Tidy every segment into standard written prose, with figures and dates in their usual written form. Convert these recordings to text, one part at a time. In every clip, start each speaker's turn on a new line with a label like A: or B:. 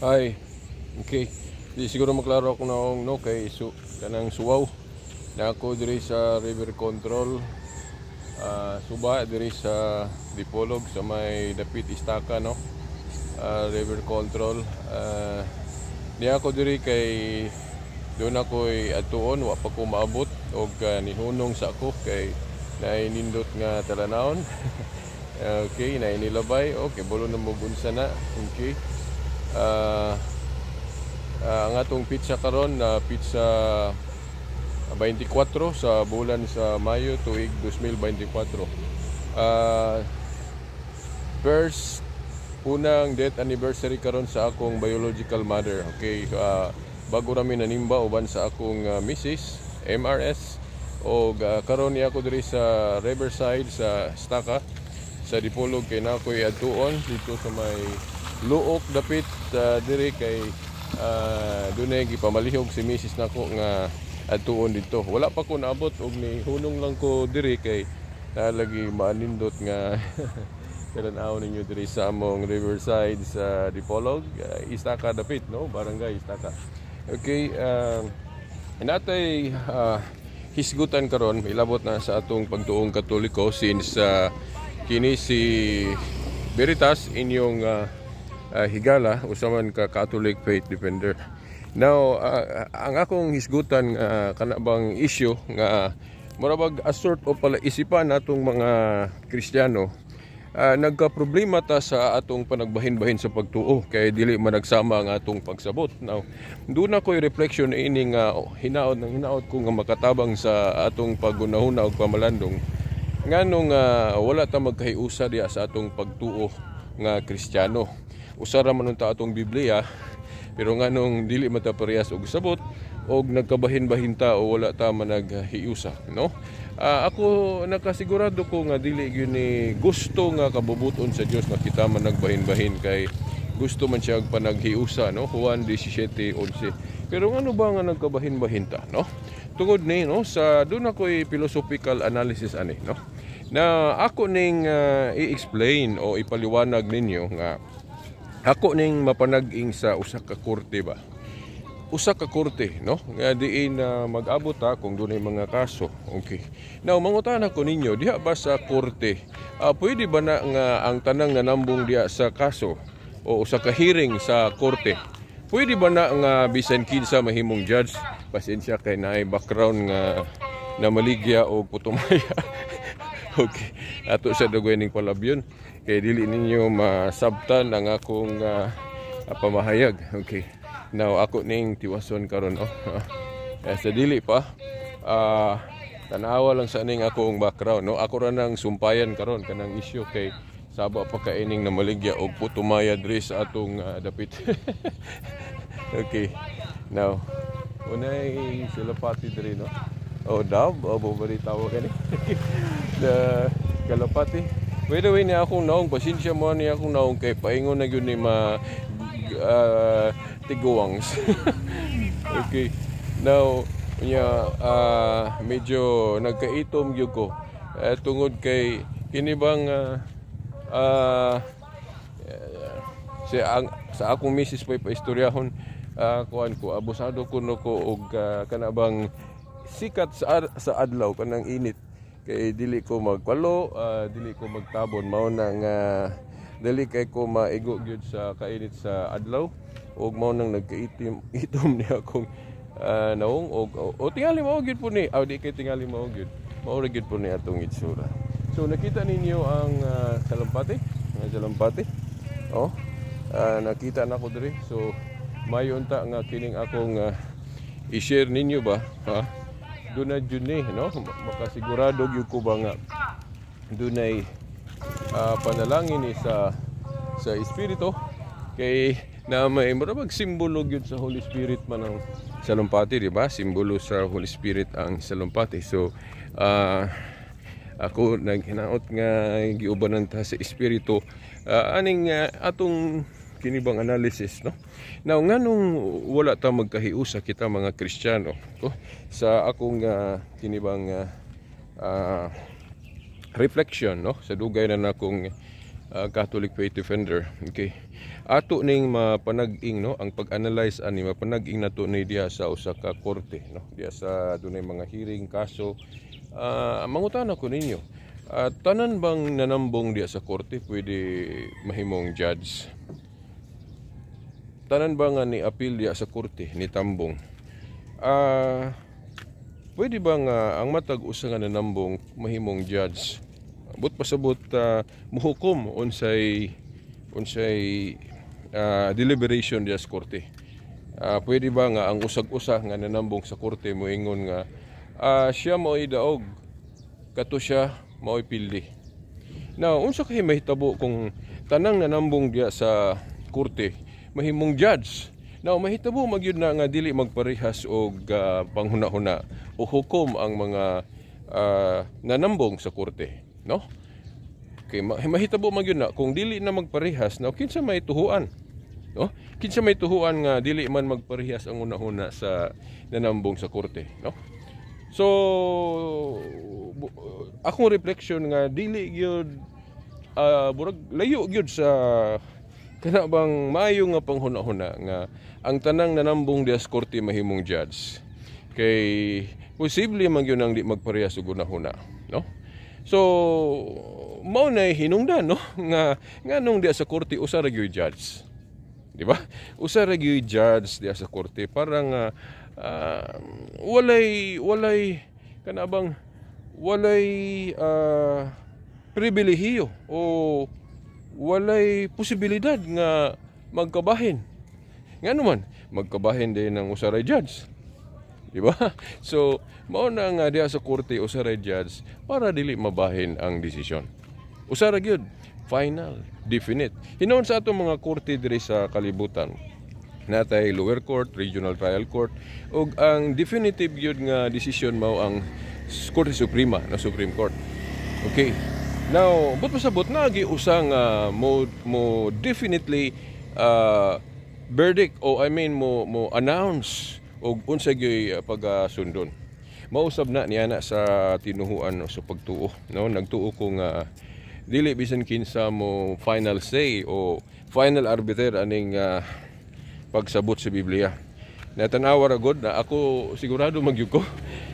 A: Hi. Okay. Di siguro maklaro ako naong, no, kay su kanang suwaw. Na ako diri sa river control, suba diri sa Dipolog sa may dapit Istaka, no. River control. Niya ako diri kay doon ako atuon, wa pa ko maabot og nihunong sa ako kay naay nindot nga talanawon. Okay, naay nilabay. Okay, bulo na mo unsa na. Okay. Ang atong petsa karon na petsa 24 sa bulan sa Mayo, tuig 2024. First unang death anniversary karon sa akong biological mother. Okay, bago rami nanimba uban sa akong misis, MRS, og karon niya ako diri sa Riverside sa Staka sa Dipolog kay na ako'y adtuon dito sa may Luok dapit diri kay dunay gipamalihog si misis nako nga adtuon dito. Wala pa ko naabot og ni hunong lang ko diri kay nalagi maanindot nga talan-aw ninyo diri sa among riverside sa Dipolog, Istaka dapit, no, Barangay Istaka. Okay, natay hisgutan karon ilabot na sa atong pagtuong Katoliko since kini si Veritas, inyong higala, usa man ka Catholic faith defender. Now, ang akong hisgutan kana bang issue nga mura bag a sort of pala isipan natong mga Kristiyano, nagka-problema ta sa atong panagbahin-bahin sa pagtuo kay dili man nagsama ang atong pagsabot. Now, doon ako'y reflection ini nga hinaot ng hinaot ko nga makatabang sa atong pagunahuna og pamalandong nganong wala ta magkahiusa diya sa atong pagtuo nga Kristiyano. Usa ra man unta atong Biblia, pero nganong dili man ta parehas og sabot og nagkabahin-bahin ta o wala ta managhiusa, no? Ako nakasigurado ko nga dili gyud ni gusto nga kabubuton sa Dios nga kita man nagbahin-bahin kay gusto man siya panaghiusa, no? Juan 17:11. Pero ngano ba nga nagkabahin-bahin ta, no? Tungod ni, no, sa doon ako'y philosophical analysis ani, no, na ako ning i-explain o ipaliwanag ninyo nga ako ning mapanag-ing sa usa ka korte ba, usa ka korte, no, nga diin na mag-abot ta kung dunay mga kaso. Okay, now mangutana ko ninyo, diha ba sa korte, pwede ba na nga ang tanang nanambong diha sa kaso o usa ka hearing sa korte, pwede ba na nga bisan kinsa mahimong judge? Pasensya kay naay background nga namaligya og putumaya. Okay, ato sa dugay ning palabyon kay dili ninyo masabtan ang akong pamahayag. Okay. Now ako ning tiwason karon, oh. Sa dili pa tanawa lang sa ning akong background, no. Ako ra nang sumpayan karon kanang issue kay saba pa kaining namaligya og putumaya diri sa atong dapit. Okay. Now, unay sila pati diri, no. Oh, dab, oh, bumali tawag kani. The kalapati. By the way, niya akong naong, pasensya mo niya akong naong kay paingon na gyud ni ma tiguangs. Okay. Now, nya medyo nagkaitom gyud ko. Tungod kay kini bang si ang sa akong misis pa paistoryahon, kuan ko, abusado ko no ko og kana bang sikat sa adlaw, kanang init, kay dili ko magkwalo, dili ko magtabon, mao na nga dili kay ko maigo gyud sa kainit sa adlaw ug mao nang nagkaitim itom ni akong naong og o tingali mao gyud po ni, aw di kay tingali mao gyud, mao ra gyud po ni atong itsura. So nakita ninyo ang salampati, ang salampati, oh, nakita na ko diri. So mayo unta nga kining akong i-share ninyo ba, ha, doon na jud ni, no, makasigurado gyud ko ba nga dunay panalangin ni sa espiritu kay na may murag simbolo gyud sa Holy Spirit man ang salumpati, di ba? Simbolo sa Holy Spirit ang salumpati. So ako naghinaot nga giubanan ta sa espiritu aning atong kini bang analysis, no? Now, nganong wala ta magkahiusa kita mga Kristiyano ko sa akong kini bang reflection, no, sa dugay na nakong Catholic Faith Defender. Okay. Ato ning mapanag-ing, no, ang pag-analyze ani mapanag-ing nato ni diha sa usa ka korte, no, diha sa dunay mga hearing kaso. Mangutana ko ninyo. Tanan bang nanambong diha sa korte pwede mahimong judge? Tanan ba nga ni appeal diha sa korte ni tambong? Pwede ba nga ang matag usa nga nanambong mahimong judge? But pasabot muhukom unsay unsay deliberation diha sa korte. Pwede ba nga ang usag-usa nga nanambong sa korte moingon nga siya mao'y daog, kato siya mao'y pildi? Now, unsa kay mahitabo kung tanang nanambong diha sa korte mahimong judge? Now, mahitabo magyud na nga dili magparehas og panghuna-huna o hukom ang mga nanambong sa korte, no? Okay, mahitabo magyud na kung dili na magparehas, now kinsa may tuhuan? No? Kinsa may tuhuan nga dili man magparehas ang una-una sa nanambong sa korte, no? So, akong reflection nga dili gyud, burag layo gyud sa kana bang maayo nga panghuna-huna nga ang tanang nanambong diha sa korte mahimong judge. Kay posible man gyud ang di magparehas og hunahuna, no? So, mao na hinungdan, no, nga nganong diha sa korte usa ra gyud judge. Di ba? Usa ra gyud judge diha sa korte para nga walay walay kana bang walay pribilehiyo o walay posibilidad nga magkabahin. Nga naman, magkabahin din ng usa ra judge. Di ba? So, mao na nga diha sa korte usa ra judge para dili mabahin ang desisyon. Usa ra gyud, final, definite. Hinuon sa atong mga korte diri sa kalibutan, natay lower court, regional trial court, ug ang definitive gyud nga desisyon mao ang Korte Suprema, na Supreme Court. Okay. Now, but pasabot naagi usa nga mo mo definitely verdict o I mean mo mo announce og unsa gyud pagasundon. Mausab na niya na sa tinuhuan o sa pagtuo, no? Nagtuo ko nga dili bisan kinsa mo final say o final arbiter aning pagsabot sa Biblia. Natanawa ra gud na ako, sigurado magyud ko.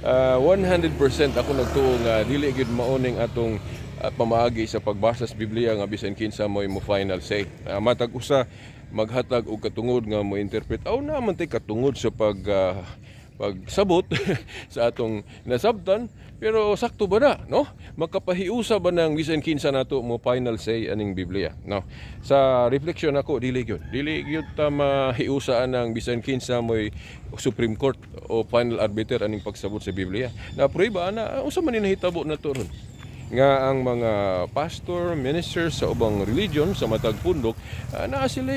A: 100% ako nagtuo nga dili gyud mao ning atong pamaagi sa pagbasa sa Biblia nga bisan kinsa mo mo final say. Matag usa maghatag og katungod nga mo interpret. Aw, naman tay katungod sa pagsabot sa atong nasabtan, pero sakto ba na, no? Makapahiusa ba nang bisan kinsa nato mo final say aning Biblia, no? Sa reflection ako, dili gyud ta mahiusa ang bisan kinsa mo'y Supreme Court o final arbiter aning pagsabot sa Biblia. Na prueba ana, unsa man ni nahitabo na to ron nga ang mga pastor, ministers sa ubang religion sa matag pundok, naa sila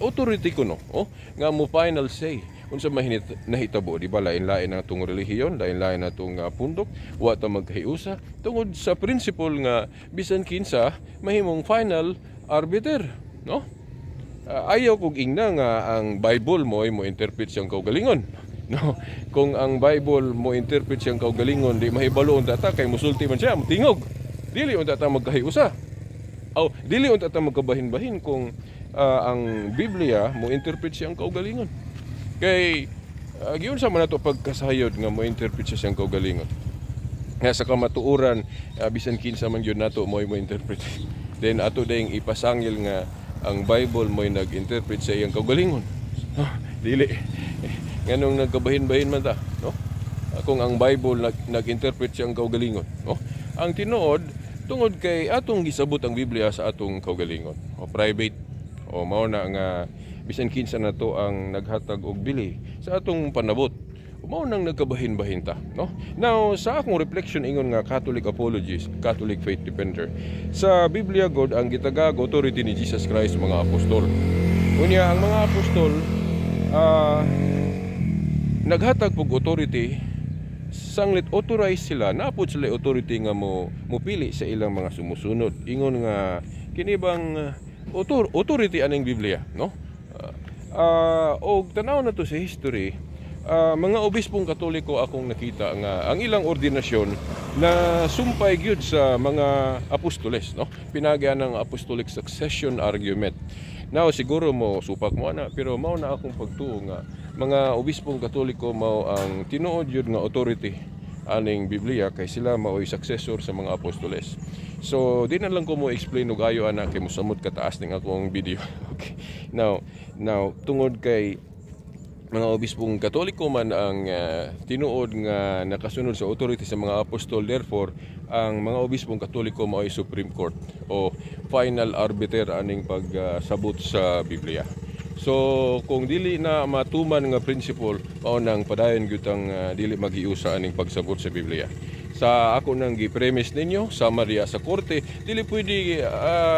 A: authority kuno, oh, nga mo final say unsa may nahitabo, di ba? Lain-lain ang atong relihiyon, lain-lain atong pundok, wa ta magkahiusa tungod sa principle nga bisan kinsa mahimong final arbiter, no? Ayaw kog ingna nga ang Bible mo ay mo interpret siyang kaugalingon, no? Kung ang Bible mo interpret siyang kaugalingon, di mahibalo unta ta kay musulti man siya, mutingog. Dili unta ta magkahiusa. Aw, dili unta ta magkabahin-bahin kung ang Biblia mo interpret siyang kaugalingon. Kay giunsa man nato pagkasayod nga mo interpret siya siyang kaugalingon? Nga sa kamatuoran, bisan kinsa man gyud nato mo mo interpret. Then ato ding ipasangil nga ang Bible mo'y nag-interpret sa iyang kaugalingon. Huh, dili. Nganong nagkabahin-bahin man ta, no? Kung ang Bible nag-interpret siyang kaugalingon, no? Ang tinuod, tungod kay atong gisabot ang Biblia sa atong kaugalingon o private o mao na nga bisan kinsa na to ang naghatag og bili sa atong panabot. O mao nang nagkabahin-bahin ta, no? Now, sa akong reflection ingon nga Catholic apologist, Catholic faith defender, sa Biblia god ang gitagag authority ni Jesus Christ mga apostol. Unya ang mga apostol naghatag pog authority, sanglit authorized sila, napod sila authority nga mo mupili sa ilang mga sumusunod. Ingon nga kini bang authority aning Biblia, no? Og tanaw na to sa history, Mga obispong Katoliko akong nakita nga ang ilang ordinasyon na sumpay gyud sa mga apostoles, no? Pinagyan ng apostolic succession argument. Now, siguro mo supak mo ana, pero mao na akong pagtuo nga mga obispong Katoliko mao ang tinuod gyud nga authority aning Biblia kay sila mao'y successor sa mga apostoles. So, di na lang ko mo explain og ayo ana kay mosamot kataas ning akong video. Okay. Now, tungod kay mga obispong Katoliko man ang tinuod nga nakasunod sa authority sa mga apostol, therefore ang mga obispong Katoliko mao'y Supreme Court o final arbiter aning pagsabot sa Biblia. So kung dili na matuman nga principle, mao nang padayon gyud ang dili magiusa aning pagsabot sa Biblia. Sa ako nang gi-premise ninyo sama diya sa korte, dili pwede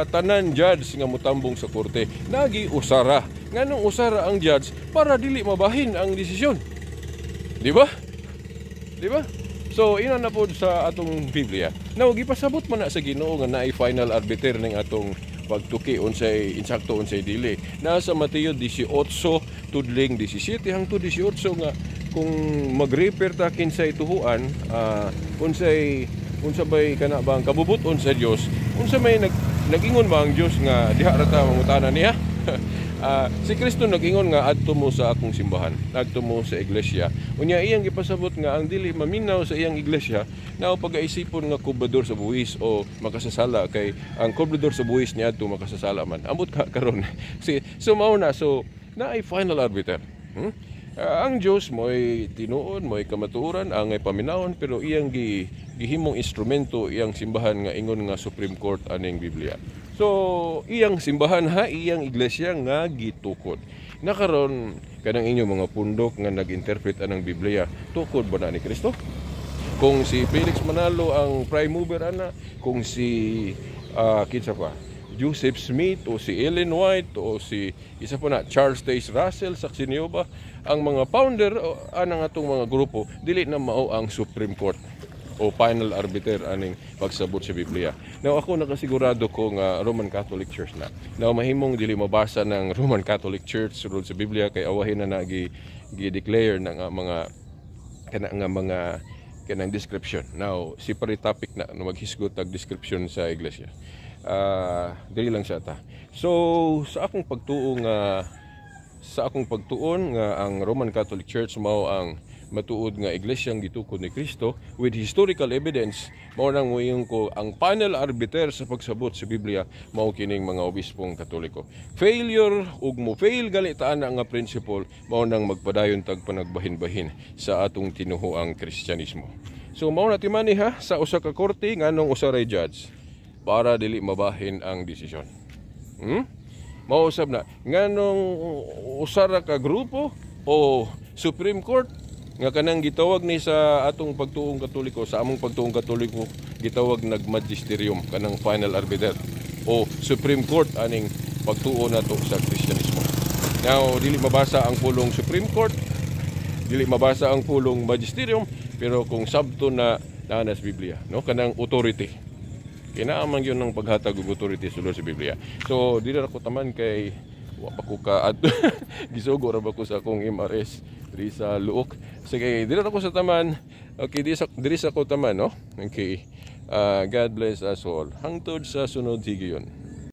A: tanan judge nga motambong sa korte, nagi usara. Nganong usara ang judge? Para dili mabahin ang desisyon, di ba? Di ba? So ina na pod sa atong Biblia. Now, gipasabot man na sa Ginoo nga naay final arbiter ning atong pagtuki unsay insakto, unsay dili. Nasa Mateo 18 tudling 17 hangtod 18 nga kung mag-refer ta kinsay tuhuan, unsay unsa bay kana ba ang kabubuton sa Dios, unsa may nag-ingon ba ang Dios nga diha ra ta mangutana niya? Si Kristo nag-ingon nga adto mo sa akong simbahan, adto mo sa iglesia. Unya iyang gipasabot nga ang dili maminaw sa iyang iglesia nao pagaisipon nga kubrador sa buwis o makasasala, kay ang kubrador sa buwis niadto makasasala man. Ambot ka karon. Si so mao na, so naay final arbiter. Ang Dios mo'y tinuod, mo'y kamatuoran, ang ay paminawon, pero iyang gihimong instrumento iyang simbahan nga ingon nga Supreme Court aning Biblia. So iyang simbahan ha, iyang iglesia nga gitukod. Nakaron kanang inyo mga pundok nga nag-interpret anang Biblia, tukod ba na ni Kristo? Kung si Felix Manalo ang prime mover ana, kung si kinsa pa, Joseph Smith o si Ellen White o si isa pa na Charles Taze Russell, saksi niyo ba ang mga founder o anang atong mga grupo, dili na mao ang Supreme Court o final arbiter aning pagsabot sa Biblia. Now, ako nakasigurado ko nga Roman Catholic Church na. Now, mahimong dili mabasa ng Roman Catholic Church sulod sa Biblia kay awahin na gi declare ng mga kana nga mga kanang description. Now, separate topic na no maghisgot og description sa iglesia. Dili lang siya ta. So, sa akong pagtuon nga ang Roman Catholic Church mao ang matuod nga iglesyang gitukod ni Kristo with historical evidence, mao nang moingon ko ang final arbiter sa pagsabot sa Biblia mao kining mga obispong Katoliko. Failure ug mo fail gali ta ana nga principle, mao nang magpadayon tag panagbahin-bahin sa atong tinuhuang Kristyanismo. So mao na timani ha, sa usa ka korte, nganong usa ray judge? Para dili mabahin ang desisyon. Mao usab na nganong usa ra ka grupo o Supreme Court nga kanang gitawag ni sa atong pagtuong Katoliko, sa among pagtuong Katoliko gitawag nag magisterium, kanang final arbiter o Supreme Court aning pagtuo nato sa Kristyanismo. Now, dili mabasa ang pulong Supreme Court, dili mabasa ang pulong magisterium, pero kung sabto na naa sa Biblia, no, kanang authority. Kinaaman yun ng paghatag og authority sulod sa Biblia. So dili ra ko taman kay wa pa ko ka gisugo ra ba ko sa akong MRS diri sa Luok. Sige, diri ra ko sa taman. Okay, diri sa ko taman, no? Okay. God bless us all. Hangtod sa sunod higayon.